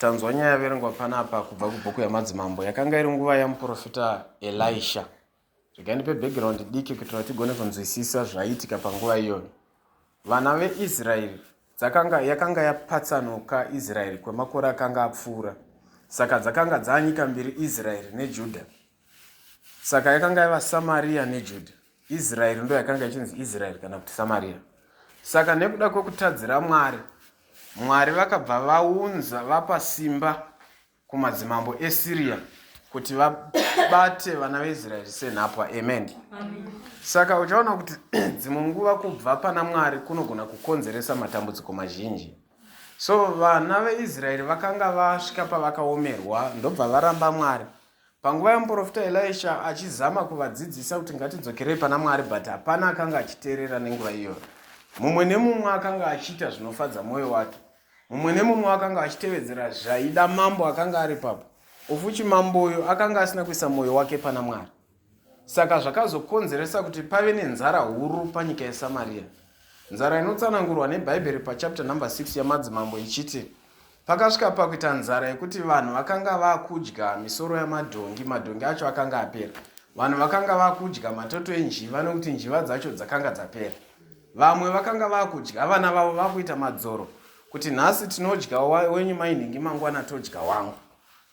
Tanzwa nyaya yaverengwa panapa kubva kubhuku yaMadzimambo. Yakanga iri nguva yamuprofita Elisha. Regai ndipe background diki kuitira kuti tigone kunzwisisa zvaiitika panguva iyoyo. Vana veIsraeri dzakanga yakanga yapatsanuka Israeri kwemakore akanga apfuura. Saka dzakanga dzaanyika mbiri Israeri neJudha. Saka yakanga yava Samaria neJudha. Israeri ndo yakanga ichinzi Israeri kana kuti Samaria. Saka nekuda kwekutadzira Mwari, Mwari vakabva vaunza vapa simba kumadzimambo eSiria kuti vabate vana veIsraeri senhapwa. Amen. Amen. Saka uchaona kuti dzimwe nguva kubva pana Mwari kunogona kukonzeresa matambudziko mazhinji. So vana veIsraeri vakanga vasvika pavakaomerwa ndobva varamba Mwari. Panguva yamuprofita Elisha achizama kuvadzidzisa kuti ngatidzokerei pana Mwari but hapana akanga achiteerera nenguva iyoyo. Mumwe nemumwe akanga achiita zvinofadza mwoyo wake. Mumwe nemumwe akanga achitevedzera zvaida mambo akanga ari papo. Ofuchi mambo uyu akanga asina kuisa mwoyo wake pana Mwari. Saka zvakazokonzeresa kuti pave nenzara huru panyika yeSamaria. Nzara inotsanangurwa neBhaibheri pachapter number 6 yaMadzimambo ichiti pakasvika pakuita nzara yekuti vanhu vakanga vakudya misoro yamadhongi, madhongi acho akanga apera. Vanhu vakanga vakudya matoto enjiva nekuti njiva dzacho dzakanga dzapera. Vamwe vakanga vakudya vana vavo vakuita madzoro kuti nhasi tinodya wenyu mainhingi mangwana todya wangu.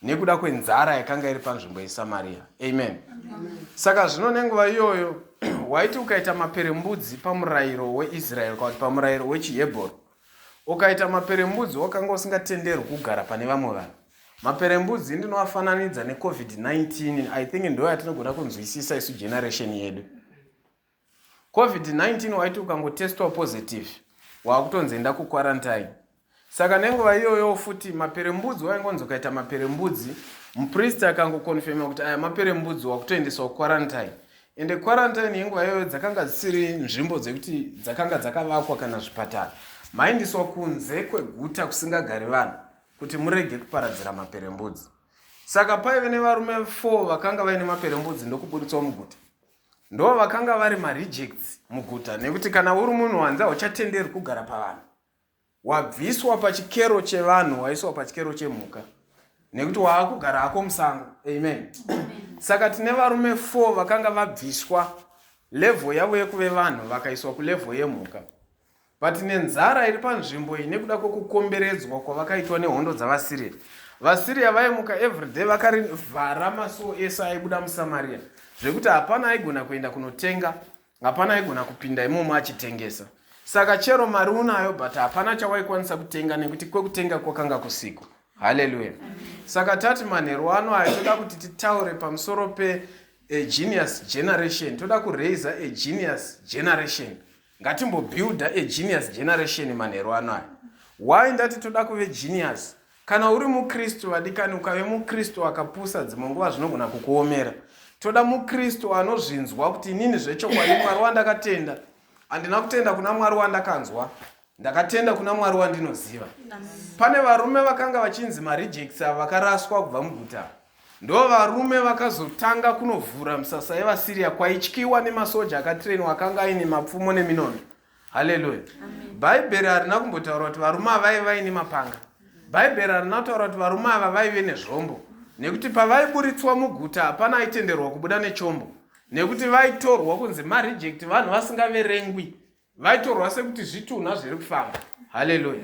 nekuda kwenzara yakanga iri panzvimbo yeSamaria. Amen. Amen. Saka zvino nenguva iyoyo waiti ukaita maperembudzi pamurayiro weIsraeri kana kuti pamurayiro wechiHebheru, ukaita maperembudzi wakanga usingatenderwi kugara pane vamwe vanhu. Maperembudzi ndinoafananidza neCovid-19, I think ndo yatinogona kunzwisisa isu generation yedu. Covid-19 waiti ukangotestwa positive wakutonzi enda kuquarantine. Saka nenguva iyoyo futi maperembudzi waingonzi ukaita maperembudzi mupristi akangokonfirma kuti aya maperembudzi wakutoendeswa kuquarantine. Ende quarantine yenguva iyoyo dzakanga dzisiri nzvimbo dzekuti dzakanga dzakavakwa kana zvipatara. Maindiswa kunze kweguta kusingagari vanhu kuti murege kuparadzira maperembudzi. Saka paive nevarume 4 vakanga vaine maperembudzi ndokuburitswa muguta. Ndo vakanga vari marejects muguta nekuti kana uri munhu wanzi hauchatenderwi kugara pavanhu wabviswa pachikero chevanhu waiswa pachikero chemhuka nekuti waakugara hako musango. Amen. Saka tine varume 4 vakanga vabviswa level yavo yekuve vanhu vakaiswa kulevel yemhuka. But nenzara iri panzvimbo iyi nekuda kwekukomberedzwa kwavakaitwa nehondo dzavaSyria. VaSyria vaimuka everyday vakarivhara masuo ese aibuda muSamaria zvekuti hapana aigona kuenda kunotenga, hapana aigona kupinda imomo achitengesa. Saka chero mari unayo but hapana chawaikwanisa kutenga nekuti kwekutenga kwakanga kusiko. Haleluya. Saka tati manheru ano ayo toda kuti titaure pamusoro pe a genius generation. Toda kuraiser a genius generation. Ngatimbobuilder a genius generation manheru ano aya. Why ndati toda kuve genius? Kana uri muKristu vadikani, ukave muKristu akapusa dzimwe nguva zvinogona kukuomera. Toda muKristu anozvinzwa kuti inini zvechokwadi Mwari wandakatenda, handina kutenda kuna Mwari wandakanzwa, ndakatenda kuna Mwari wandinoziva. Pane varume vakanga vachinzi marejects ava vakaraswa kubva muguta. Ndo varume vakazotanga kunovhura misasa yevaSiria kwaityiwa nemasoja akatrainwa akanga aine mapfumo neminondo. Haleluya. Bhaibheri harina kumbotaura kuti varume ava vaive vaine mapanga. Bhaibheri harina kutaura kuti varume ava vaive nezvombo. Nekuti pavaiburitswa muguta hapana aitenderwa kubuda nechombo. Nekuti vaitorwa kunzi mareject vanhu vasingaverengwi. Vaitorwa sekuti zvitunha zviri kufamba. Haleluya.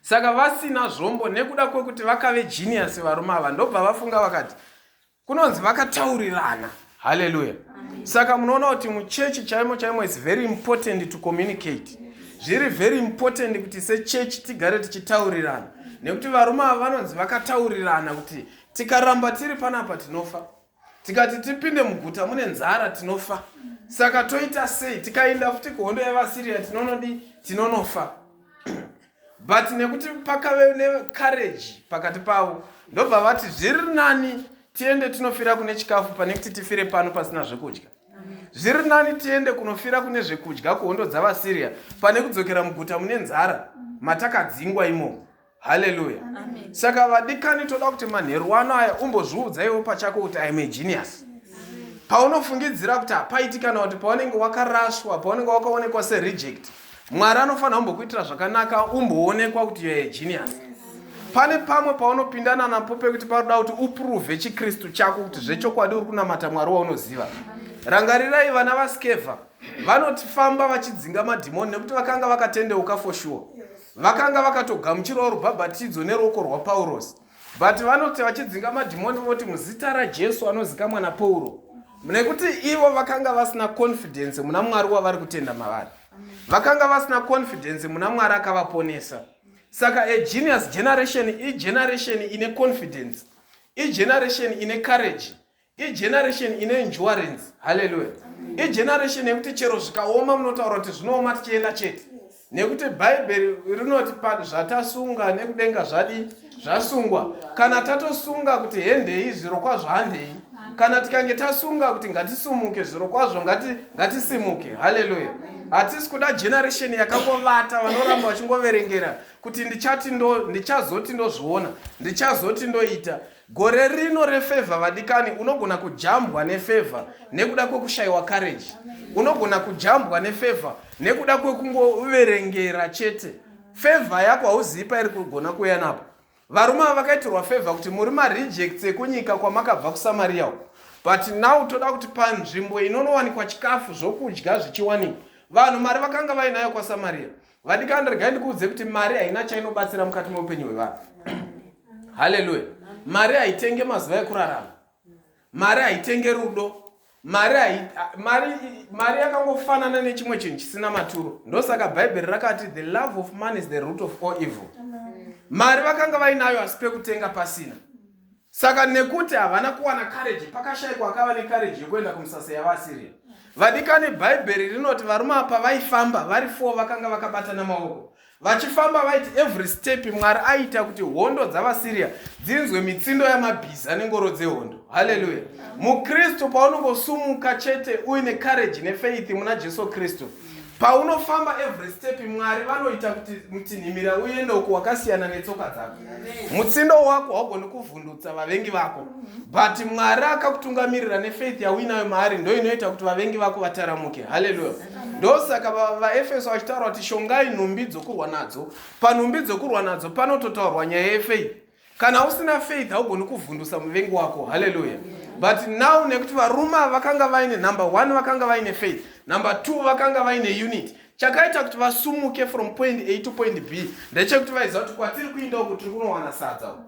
Saka vasina zvombo nekuda kwekuti vakave genius varume ava ndobva vafunga vakati kunonzi vakataurirana. Haleluya. Saka munoona kuti muchechi chaimo chaimo is very important to communicate. Zviri very important kuti sechechi tigare tichitaurirana nekuti varume ava vanonzi vakataurirana kuti tikaramba tiri panapa tinofa. Tikati tipinde muguta mune nzara tinofa. Saka toita sei? Tikaenda futi kuhondo yevaSiria tinonodi tinonofa. But nekuti pakave necourage pakati pavo ndobva vati zviri nani tiende tinofira kune chikafu pane kuti tifire pano pasina zvekudya. Zviri nani tiende kunofira kune zvekudya kuhondo dzavaSiria pane kudzokera muguta mune nzara matakadzingwa imomo. Haleluya. Saka vadikani toda kuti manheru ano aya umbozviudza iwe pachako kuti I'm a genius. Paunofungidzira kuti hapaiti kana kuti paunenge wakaraswa, paunenge wakaonekwa sereject. Mwari anofanira kumbokuitira zvakanaka umboonekwa kuti you're a genius. Pane pamwe paunopindana napo pekuti panoda kuti uprove chiKristu chako kuti zvechokwadi uri kunamata Mwari waunoziva. Rangarirai vana vaSkeva vanotifamba vachidzinga madhimoni nekuti vakanga vakatendeuka for sure. Vakanga vakatogamuchirawo rubhabhatidzo neruoko rwaPaurosi. But vanoti vachidzinga madhimoni voti muzita raJesu anozikamwa naPauro. Nekuti ivo vakanga vasina confidence muna Mwari wavari kutenda mavari. Vakanga vasina confidence muna Mwari akavaponesa. Saka a genius generation igeneration ine confidence. Igeneration ine courage. Igeneration ine endurance. Hallelujah. Igeneration yekuti chero zvikaoma munotaura kuti zvinooma tichienda chete. Nekuti Bhaibheri rinoti zvatasunga nekudenga zvadi zvasungwa. Kana tatosunga kuti hendei zvirokwazvo handei. Kana tikange tasunga kuti ngatisumuke zvirokwazvo ngati ngatisimuke. Hallelujah. Hatisi kuda generation yakangovata vanoramba vachingoverengera kuti ndichati ndo ndichazoti ndozviona ndichazoti ndoita. Gore rino refavor vadikani unogona kujambwa nefavor nekuda kwekushaiwa courage. Unogona kujambwa nefavor nekuda kwekungoverengera chete. Favor yako hauzivi pairi kugona kuuya napo. Varume ava vakaitirwa favor kuti muri marejects ekunyika kwamakabva kuSamaria uko. But now toda kuti panzvimbo inonowanikwa chikafu zvokudya zvichiwanikwa. Vanhu mari vakanga vainayo kwaSamaria. Vadikani regai ndikuudze kuti mari haina chainobatsira mukati meupenyu hwevanhu. Haleluya. Mari haitenge mazuva ekurarama. Mari haitenge rudo. Mari mari mari yakangofanana nechimwe chinhu chisina maturo. Ndosaka Bhaibheri rakati the love of money is the root of all evil. Mari vakanga vainayo asi pekutenga pasina. Saka nekuti havana kuwana courage, pakashaikwa akava necourage yekuenda kumisasa yavaAsiria. Vadikani, Bhaibheri rinoti varume apa vaifamba vari four vakanga vakabatana maoko. Vachifamba vaiti every step Mwari aiita kuti hondo dzavaSiria dzinzwe mitsindo yamabhiza nengoro dzehondo. Haleluya. MuKristu paunongosumuka chete uine courage nefaith muna Jesu Kristu, Paunofamba every step Mwari vanoita kuti mutinhimira uende uko wakasiyana netsoka dzako. Mutsindo wako haugoni kuvhundutsa vavengi vako. But Mwari akakutungamirira nefaith yauinayo maari ndo inoita kuti vavengi vako vataramuke. Hallelujah. Ndosaka vaEfeso vachitaura kuti shongai nhumbi dzokurwa nadzo. Panhumbi dzokurwa nadzo panototaurwa nyaya yefaith. Kana usina faith haugoni kuvhundusa muvengi wako. Hallelujah. But now nekuti varume ava vakanga vaine number one vakanga vaine faith, number two vakanga vaine unity. Chakaita kuti vasumuke from point A to point B ndechekuti vaiziva kuti kwatiri kuinda uku tiri kunowana sadza uku.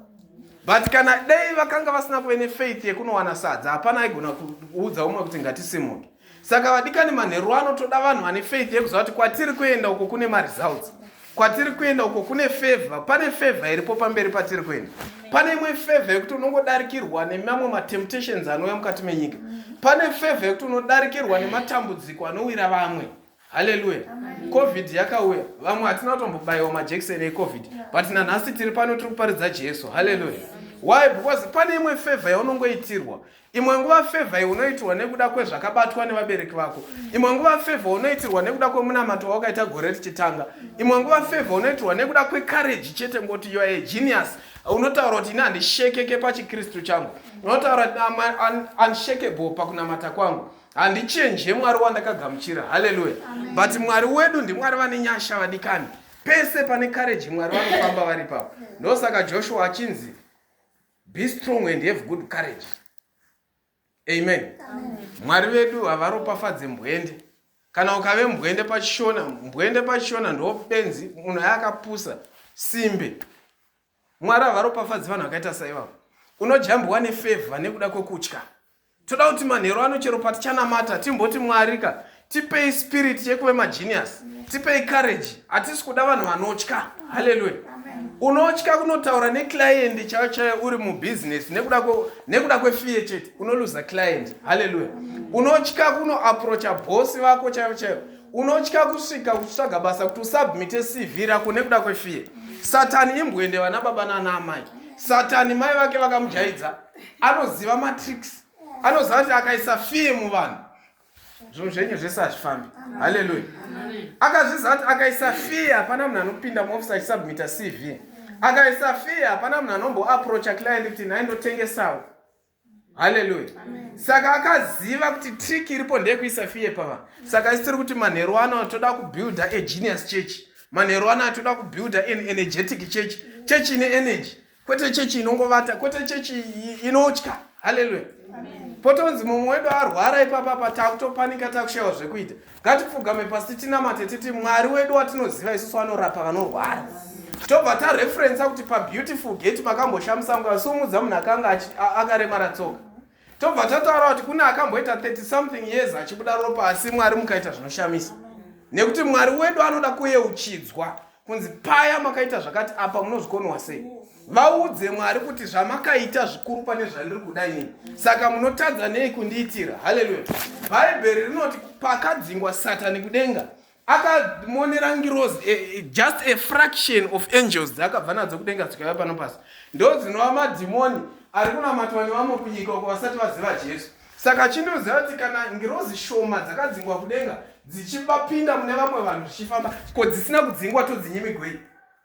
But kana dei vakanga vasina kuve nefaith yekunowana sadza hapana aigona kuudza umwe kuti ngatisimuke. Saka vadikani manheru ano toda vanhu vane faith yekuziva kuti kwatiri kuenda uko kune maresults. Kwatiri kuenda uko kune favor, pane favor iripo pamberi patiri kuenda. Pane imwe favor yekuti unongodarikirwa nemamwe matemptations anouya mukati menyika. Pane favor yekuti unodarikirwa nematambudziko anowira vamwe. Haleluya. Covid yakauya, vamwe hatina kutombobaiwa majekiseni eCovid, but nanhasi tiri pano tiri kuparidza Jesu. Haleluya. Why? Because pane imwe favor yaunongoitirwa. Imwe nguva favor iyi unoitirwa nekuda kwezvakabatwa nevabereki vako. Imwe nguva favor unoitirwa nekuda kwemunamato wawakaita gore richitanga. Imwe nguva favor unoitirwa nekuda kwecourage chete ngoti you are a genius. Unotaura kuti ini handishekeke pachiKristu changu. Unotaura kuti I'm unshakable pakunamata kwangu. Handichenje Mwari wandakagamuchira. Haleluya. But Mwari wedu ndiMwari vane nyasha vadikani. Pese pane courage Mwari vanofamba vari ipapo. Ndosaka Joshua achinzi Be strong and have good courage. Amen. Mwari vedu havaropafadze mbwende. Kana ukave mbwende pachishona, mbwende pachishona ndobenzi munhu ayakapusa simbe. Mwari havaropafadzi vanhu vakaita saivavo. Unojambwa nefevha nekuda kwekutya. Toda kuti manheru ano chero patichanamata timboti Mwari ka tipei spirit yekuve magenius, tipei courage. Hatisi kuda vanhu vanotya. Haleluya. Unotya kunotaura neclient chaiyo chaiyo uri mubusiness nekuda nekuda kwefear chete unoluza client. Haleluya. Unotya kunoapproacha boss vako chaivo chaivo. Unotya kusvika kuchitsvaga basa kuti usubmite CV rako nekuda kwefear. Satani imbwende vana baba nana amai. Satani mai vake vakamujaidza. Anoziva matricks, anoziva kuti akaisa fear muvanhu zvinhu zvenyu zvese hazvifambi. Haleluya. Akazviziva kuti akaisa fear hapana munhu anopinda muofisi achisubmita CV. Akaisa fear hapana munhu anomboapproacha client kuti nhai ndotengesawo. Haleluya. Saka akaziva kuti trick iripo ndeyekuisa fear pavanhu. Saka isi tiri kuti manheru ano toda kubuilda a genius church. Manheru ano toda kubuilda an energetic church. Church ine energy. Kwete chechi inongovata, kwete chechi inotya. Haleluya. Potonzi mumwe wedu arwara ipapa apa takutopanika takushaiwa zvekuita. Ngatipfugame pasi tinamate titi Mwari wedu watinoziva isusu anorapa vanorwara. Tobva tareferensa kuti paBeautiful Gate makamboshamisa mukasumudza munhu akanga akaremara tsoka. Tobva tataura kuti kune akamboita 30 something years achibuda ropa asi Mwari mukaita zvinoshamisa. Nekuti Mwari wedu anoda kuyeuchidzwa kunzi paya makaita zvakati apa munozvikonwa sei. Vaudze Mwari kuti zvamakaita zvikuru pane zvandiri kuda inini. Saka munotadza nei kundiitira? Haleluya. Bhaibheri rinoti pakadzingwa Satani kudenga akamonera ngirozi just a fraction of angels dzaakabva nadzo kudenga dzikauya pano pasi. Ndo dzinova madhimoni ari kunamatwa nevamwe kunyika uko vasati vaziva Jesu. Saka chindoziva kuti kana ngirozi shoma dzakadzingwa kudenga dzichibapinda mune vamwe vanhu zvichifamba, ko dzisina kudzingwa todzinyimigwei?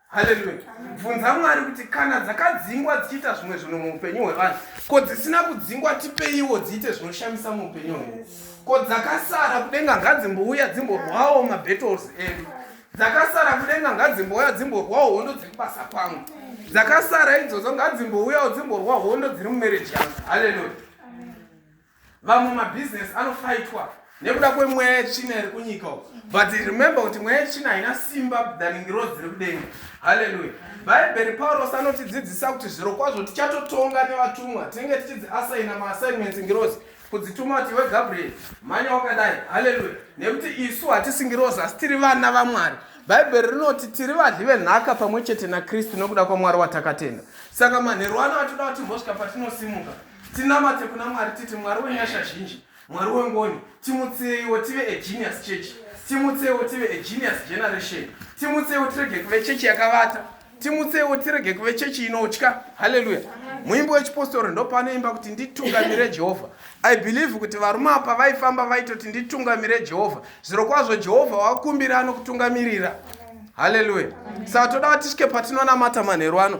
Haleluya. Bvunza Mwari kuti kana dzakadzingwa dzichiita zvimwe zvinhu muupenyu hwevanhu, ko dzisina kudzingwa tipeiwo dziite zvinoshamisa muupenyu hwedu. Ko dzakasara kudenga ngadzimbouya dzimborwawo mabattles edu. Dzakasara kudenga ngadzimbouya dzimborwawo hondo dziri kubasa kwangu. Dzakasara idzodzo ngadzimbouyawo dzimborwa hondo dziri mumarriage yangu. Haleluya. Vamwe mabusiness anofaitwa nekuda kwemweya yetsvina iri kunyika uko, but remember kuti mweya yetsvina haina simba than ngirozi dziri kudenga. Haleluya. Bhaibheri Pauros anotidzidzisa kuti zvirokwazvo tichatotonga nevatumwa, tinenge tichidziasaina maassignments ngirozi, kudzituma kuti iwe Gabriel mhanya wakadai. Haleluya. Nekuti isu hatisi ngirozi asi tiri vana vaMwari. Bhaibheri rinoti tiri vadyi venhaka pamwe chete naKristu nekuda kwaMwari watakatenda. Saka manheru ano atoda kuti timbosvika patinosimuka tinamate kuna Mwari titi Mwari wenyasha zhinji, Mwari wengoni, timutseiwo tive a genius church, timutseiwo tive a genius generation, timutseiwo tirege kuve chechi yakavata, timutseiwo tirege kuve chechi inotya. Haleluya. Muimbi wechipostori ndopanoimba kuti nditungamire Jehovha. I believe kuti varume apa vaifamba vaitoti nditungamire Jehovha. Zvirokwazvo Jehovha wakumbira anokutungamirira. Haleluya. Saka toda kuti tisvike patinonamata manheru ano.